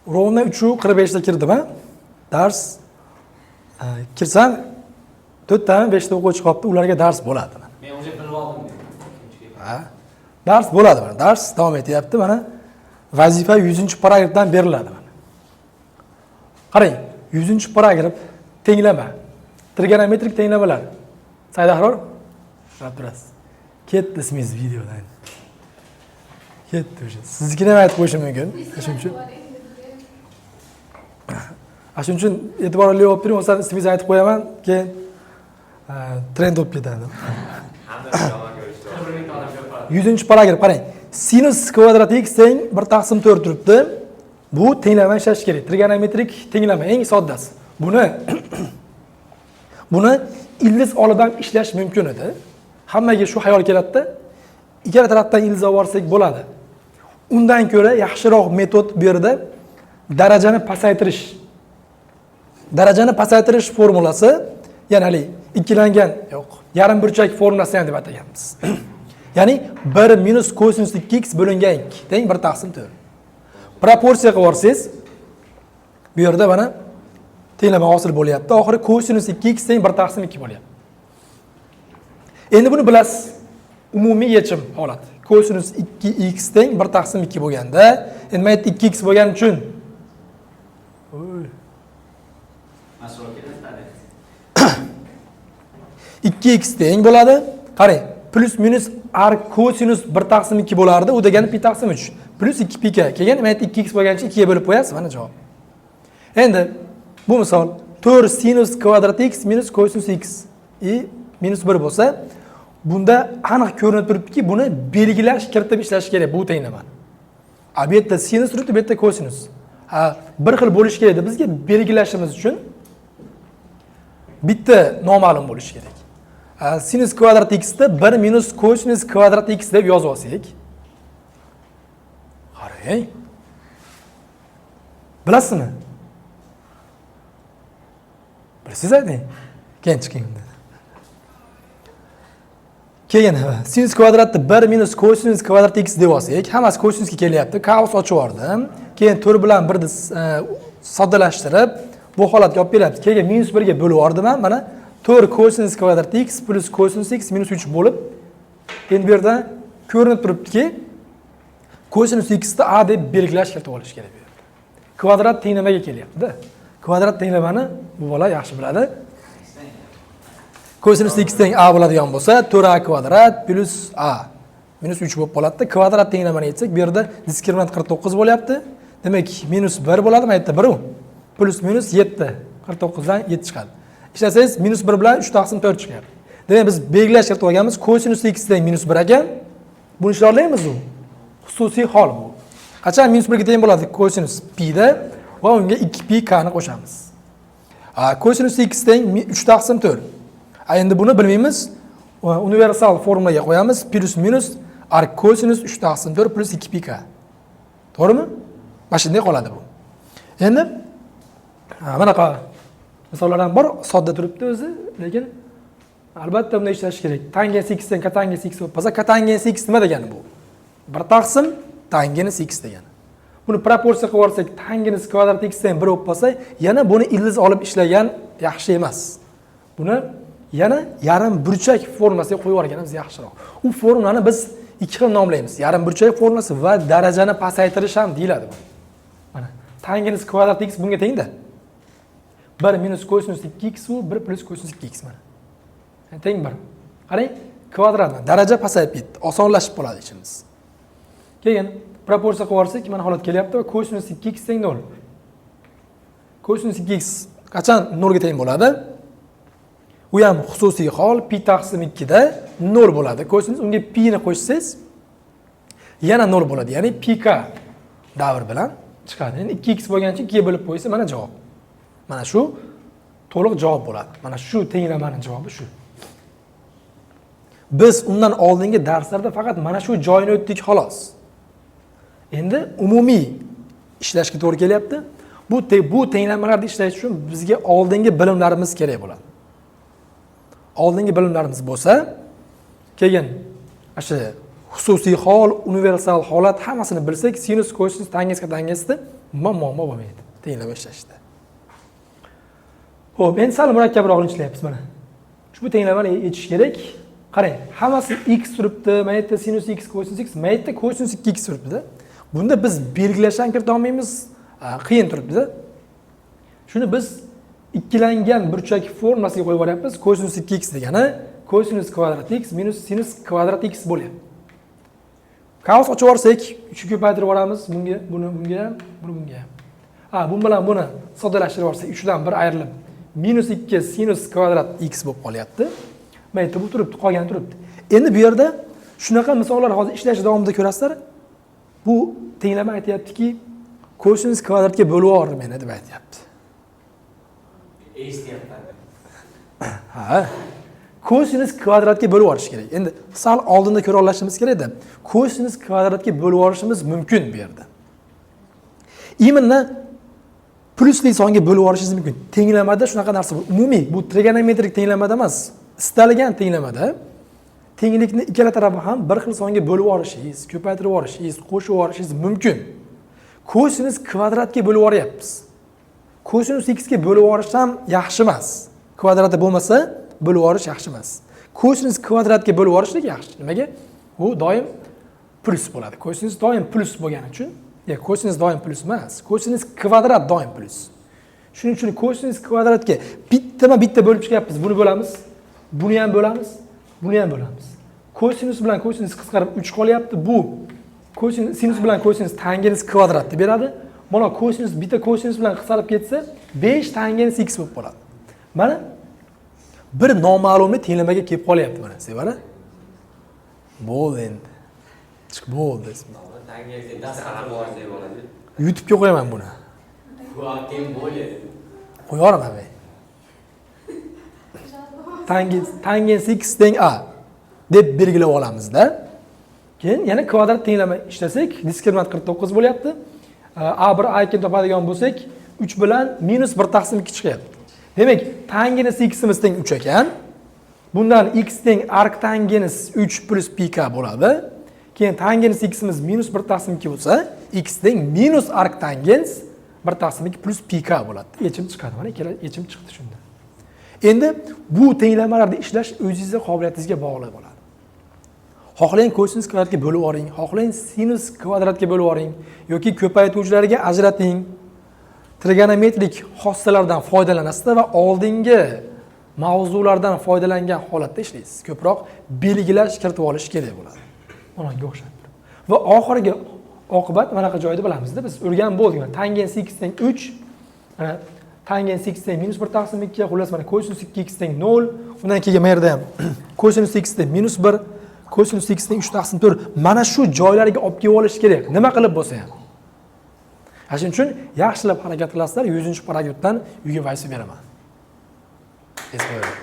Ровно 3:45 da kirdim a dars. Kirsam, to'rttami, beshta o'quvchi qolibdi, ularga dars bo'ladi. Men уже bilib oldim. Ha, dars bo'ladi. Mana, dars davom etyapti. Mana, vazifa 100-paragrafdan beriladi. Mana, qarang, 100-paragraf, tenglama, trigonometrik tenglamalar. Said Ahror, qarab turasiz. Ketdi ismingiz videodan, ketdi o'sha. Siznikini ham aytib qo'yishim mumkin. Shuning uchun e'tiborli bo'lib turing. Bo'lmasa ismingizni aytib qo'yaman, keyin trend bo'lib ketadi. Hamma yomon ko'rishdi. 41 mingta odam ko'rib qoladi. 100-paragraf, qarang, sinus kvadrat x teng bir taqsim to'rt turibdi. Bu tenglama ishlash kerak, trigonometrik tenglama, eng soddasi. Buni ildiz olib ham ishlash mumkin edi. Hammaga shu xayol keladida, ikkala tarafdan ildiz olib yuborsak bo'ladi. Undan ko'ra yaxshiroq metod bu yerda darajani pasaytirish. Darajani pasaytirish formulasi, ya'ni haligi ikkilangan, yo'q, yarim burchak formulasi ham deb ataganmiz, ya'ni bir minus kosinus ikki x bo'lingan ikki teng bir taqsim to'rt. Proporsiya qilib yuborsangiz, bu yerda mana tenglama hosil bo'lyapti. Oxiri kosinus ikki x teng bir taqsim ikki bo'lyapti. Endi buni bilasiz, umumiy yechim holat kosinus ikki x teng bir taqsim ikki bo'lganda, endi mana yerda ikki x bo'lgani uchun. Oy. Mashhur keladi. Ikki x teng bo'ladi, qarang, plyus minus ark kosinus bir taqsim ikki bo'lardi. U degani pi taqsim uch plyus ikki pi k. Keyin mana yerda ikki x bo'lgani uchun ikkiga bo'lib qo'yasiz. Mana javob. Endi bu misol to'rt sinus kvadrat x minus kosinus x и minus bir bo'lsa, bunda aniq ko'rinib turibdiki, buni belgilash kiritib ishlash kerak bu tenglamani. A bu yerda sinus turibdi, bu yerda kosinus. Ha, bir xil bo'lishi kerak edi. Bizga belgilashimiz uchun bitta noma'lum bo'lishi kerak. Ha, sinus kvadrat x ni 1 minus kosinus kvadrat x deb yozib olsak, qarang, bilasizmi? Bilsangiz, ayting, keyin chiqing undan. Keyin sinus kvadratni 1 minus kosinus kvadrat x deb olsak, hammasi kosinusga kelyapti. Qavs ochib yubordim. Keyin 4 bilan 1 ni soddalashtirib, bu holatga olib kelyapti. Keyin minus 1 ga bo'lib yubordim ham, mana 4 kosinus kvadrat x plyus kosinus x minus 3 bo'lib, endi bu yerda ko'rinib turibdiki, kosinus x ni a deb belgilash kiritib olish kerak bu yerda. Kvadrat tenglamaga kelyapti-da. Kvadrat tenglamani bu bola yaxshi biladi. Kosinus x teng a bo'ladigan bo'lsa, 4a kvadrat plyus a minus 3 bo'lib qoladi. Kvadrat tenglamani yechsak, bu yerda diskriminant 49 bo'lyapti. Demak, minus 1 bo'ladi, mana yerda 1 u. Plyus minus 7. 49 dan 7 chiqadi. Ishlasangiz, minus 1 bilan 3 taqsim 4 chiqyapti. Demak, biz belgilash kiritib olganmiz, kosinus x teng minus 1 ekan. Buni ishlay olmaymiz u. Xususiy hol bu. Qachon minus 1 ga teng bo'ladi? Kosinus pi da va unga 2 pi k ni qo'shamiz. Kosinus x teng 3 taqsim 4. A, endi buni bilmaymiz. Universal formulaga qo'yamiz. Plyus minus ark kosinus 3 taqsim 4 plyus 2 pi k. To'g'rimi? Mana shunday qoladi bu. Endi bunaqa misollar ham bor, sodda turibdi o'zi, lekin albatta bunda ishlash kerak. Tangens x teng kotangens x bo'lib qolsa, kotangens x nima degani bu? 1 taqsim tangens x degani. Buni proporsiya qilib yuborsak, tangens kvadrat x teng 1 bo'lib qolsa, yana buni ildiz olib ishlagan yaxshi emas. Buni yana yarim burchak formulasiga qo'yib yuborganimiz yaxshiroq. U formulani biz ikki xil nomlaymiz: yarim burchak formulasi va darajani pasaytirish ham deyiladi bu. Mana, tangens kvadrat x bunga tengda. 1 minus kosinus 2x u 1 plyus kosinus 2x, mana. Yani teng 1. Qarang, kvadrat, daraja pasayib ketdi. Osonlashib qoladi ishimiz. Keyin proporsiya qilib yuborsak, mana holat kelyapti va kosinus 2x teng 0. Kosinus 2x qachon 0 ga teng bo'ladi? U ham xususiy hol, pi taqsim 2 da 0 bo'ladi. Kosinus, unga pi ni qo'shsangiz, yana 0 bo'ladi. Ya'ni pi k davr bilan chiqadi. Endi 2x bo'lgani uchun 2 ga bo'lib qo'ysa, mana javob. Mana shu to'liq javob bo'ladi. Mana shu tenglamani javobi shu. Biz undan oldingi darslarda faqat mana shu joyini o'tdik, xolos. Endi umumiy ishlashga to'g'ri kelyapti. Bu tenglamalarni ishlash uchun bizga oldingi bilimlarimiz kerak bo'ladi. Oldingi bilimlarimiz bo'lsa, keyin o'sha xususiy hol, universal holat, hammasini bilsak, sinus, kosinus, tangens, kotangensni Umuman muammo bo'lmaydi tenglama ishlashda. Xo'p, endi sal murakkabroqini ishlayapmiz mana. Ushbu tenglamani yechish kerak. Qarang, hammasi x turibdi, mana yerda sinus x, kosinus x, mana yerda kosinus 2x turibdi. Bunda biz belgilashni ham kirita olmaymiz, qiyin turibdi. Shuni biz ikkilangan burchak formasiga qo'yib yuboryapmiz. Kosinus 2x degani kosinus kvadrat x minus sinus kvadrat x bo'lyapti. Qavs ochib yuborsak, 3 ko'paytirib yuboramiz, bunga, buni bunga ham, buni bunga ham. Ha, bu bilan buni soddalashtirib yuborsak, 3 dan 1 ayrilib minus 2 sinus kvadrat x bo'lib qolyapti. Mana yerda bu turibdi, qolgani turibdi. Endi bu yerda shunaqa misollar hozir ishlash davomida ko'rasizlar. Bu tenglama aytyaptiki, kosinus kvadratga bo'lib yubor meni deb aytyapti. Eshityapman. Ha. Kosinus kvadratga bo'lib yuborish kerak. Endi sal oldinda ko'ra olishimiz kerak-da. Kosinus kvadratga bo'lib yuborishimiz mumkin bu yerda. Именно plyusli songa bo'lib yuborishingiz mumkin. Tenglamada shunaqa narsa bor. Umumiy bu trigonometrik tenglamada emas, istalgan tenglamada tenglikni ikkala tarafi ham bir xil songa bo'lib yuborishingiz, ko'paytirib yuborishingiz, qo'shib yuborishingiz mumkin. Kosinus kvadratga bo'lib yuboryapmiz. Kosinus x ga bo'lib yuborish ham yaxshi emas. Kvadrati bo'lmasa bo'lib yuborish yaxshi emas. Kosinus kvadratga bo'lib yuborishlik yaxshi. Nimaga? U doim plyus bo'ladi. Kosinus doim plyus bo'lgani uchun, ya kosinus doim plyus emas. Kosinus kvadrat doim plyus. Shuning uchun kosinus kvadratga bittama bitta bo'lib chiqyapmiz. Buni bo'lamiz, buni ham bo'lamiz, buni ham bo'lamiz. Kosinus bilan kosinus qisqarib 3 qolyapti. Bu kosinus, sinus bilan kosinus tangens kvadratni beradi. Mana kosinus bitta kosinus bilan qisqarib ketsa, 5 tangens x bo'lib qoladi. Mana bir noma'lumni tenglamaga kelib qolyapti mana, Sevara. Bo'ldi endi. Chiqib bo'ldi. Dastxat bo'ladi. YouTube'ga qo'yaman buni. Тем более. Qo'yaveraman men. Tangens x teng a deb belgilab olamizda. Keyin yana kvadrat tenglama ishlasak, diskriminant 49 bo'lyapti. A1 A2 topadigan bo'lsak, 3 bilan minus 1 taqsim 2 chiqyapti. Demak, tangens ximiz teng 3 ekan. Bundan x teng arc tangens 3 plus pi k bo'ladi. Keyin tangens ximiz minus 1 taqsim 2 bo'lsa, x teng minus arc tangens 1 taqsim 2 plus pi k bo'ladi. Yechim chiqadi. Mana ikkala yechim chiqdi shunda. Endi bu tenglamalarda ishlash o'zingizni qobiliyatingizga bog'liq bo'ladi. Xohlang kosinus kvadratga bo'lib yuboring, xohlang sinus kvadratga bo'lib yuboring yoki ko'paytuvchilarga ajrating. Trigonometrik xossalardan foydalanasizda va oldingi mavzulardan foydalangan holatda ishlaysiz. Ko'proq belgilash kiritib olish kerak bo'ladi. Bunga o'xshab turib. Va oxirgi oqibat manaqa joyda bilamizda, biz o'rganib bo'ldik. Mana tangens x teng 3, mana tangens x teng minus 1 taqsim 2, xullas mana kosinus 2x teng 0, undan keyin mana yerda ham kosinus x teng minus 1, kosinus x teng 3 taqsim 4. Mana shu joylarga olib kelib olish kerak. Nima qilib bo'lsa ham. Shuning uchun yaxshilab harakat qilasizlar, 100-paragrafdan uyga vazifa beraman. Eslayvering.